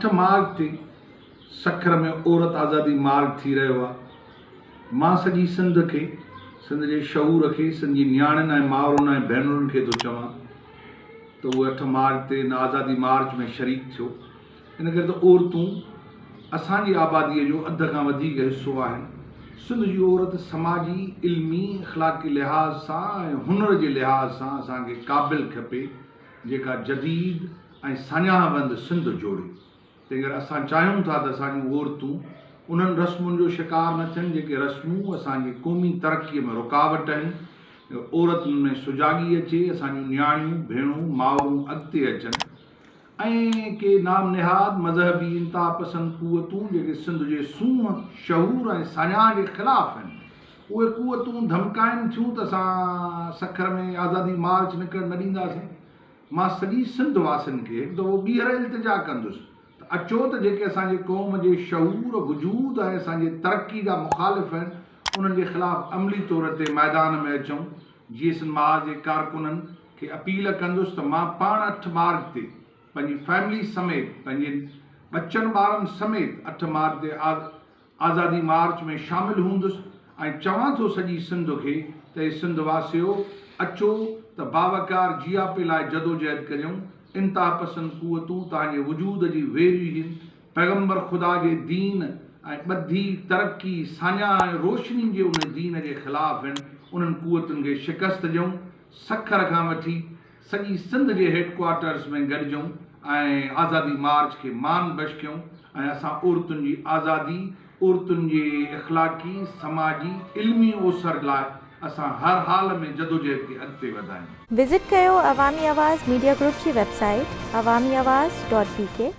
8 march تي سکر ۾ عورت آزادي مارچ ٿي رهيو آهي. مان سڄي سنڌ کي، سنڌ جي شعور کي، سنڌ جي نياڻين ۽ مائرن ۽ ڀينرن کي ٿو چوان ته اهي 8 مارچ تي ان آزادي مارچ ۾ شريڪ ٿيو. ان ڪري ته عورتون اسان جي آباديء جو اڌ کان وڌيڪ حصو آهن. سنڌ جي عورت سماجي، علمي، اخلاقي لحاظ سان ۽ هنر جي لحاظ سان اسان کي قابل کپي، جيڪا جديد ۽ ساڃاهه وند سنڌ جوڙي. تنهن ڪري اسان چاهيون ٿا ته اسان جون عورتون انهن رسمن جو شڪار نه ٿين، جيڪي رسمون اسان جي قومي ترقيء ۾ رڪاوٽ آهن. عورتن ۾ سجاڳي اچي، اسان جون نياڻيون، ڀيڻون، مائرون اڳتي اچن ۽ ڪي نام نهاد مذهبي انتهاپسند قوتون جيڪي سنڌ جي سونهن، شعور ۽ ساڃاهه جي خلاف آهن، اهي قوتون ڌمڪائين ٿيون ته اسان سکر ۾ آزادي مارچ نڪرڻ نه ڏينداسين. مان سڄي سنڌ واسين کي هڪ دفعو ٻيهر التجا ڪندس ته اچو ته جيڪي اسان جي قوم جي شعور، وجود ۽ اسان جي ترقي جا مخالف آهن انهن جي خلاف عملي طور تي ميدان ۾ اچون. جيئي سنڌ محاذ جي ڪارڪنن کي اپيل ڪندس ته مان پاڻ 8 مارچ تي پنهنجي فيملي سميت پنهنجي ٻچن ٻارن سميت 8 مارچ تي آزادي مارچ ۾ شامل هوندس ۽ چوان ٿو سڄي سنڌ کي ته اي سنڌ واسيو اچو ته باوقار جياپي لاء جدوجهد ڪريون، انتهاپسند قوتون توهان جي وجود جي ويري هن، پيغمبر خدا جي دين ۽ ٻڌي، ترقي، ساڃاهه ۽ روشني جي ان دين جي خلاف هن، انهن قوتن کي شڪست ڏيون، سکر کان وٺي سڄي سنڌ جي هيڊ ڪوارٽرز ۾ گڏجون ۽ آزادي مارچ کي مان بخشيون ۽ اسان عورتن جي آزادي، عورتن جي اخلاقي، سماجي، علمي اوسر لاء اسان هر حال ۾ جدوجهد کي اڳتي وڌايون. وزٽ ڪيو عوامي آواز ميڊيا گروپ جي website Awami Awaz dot B K.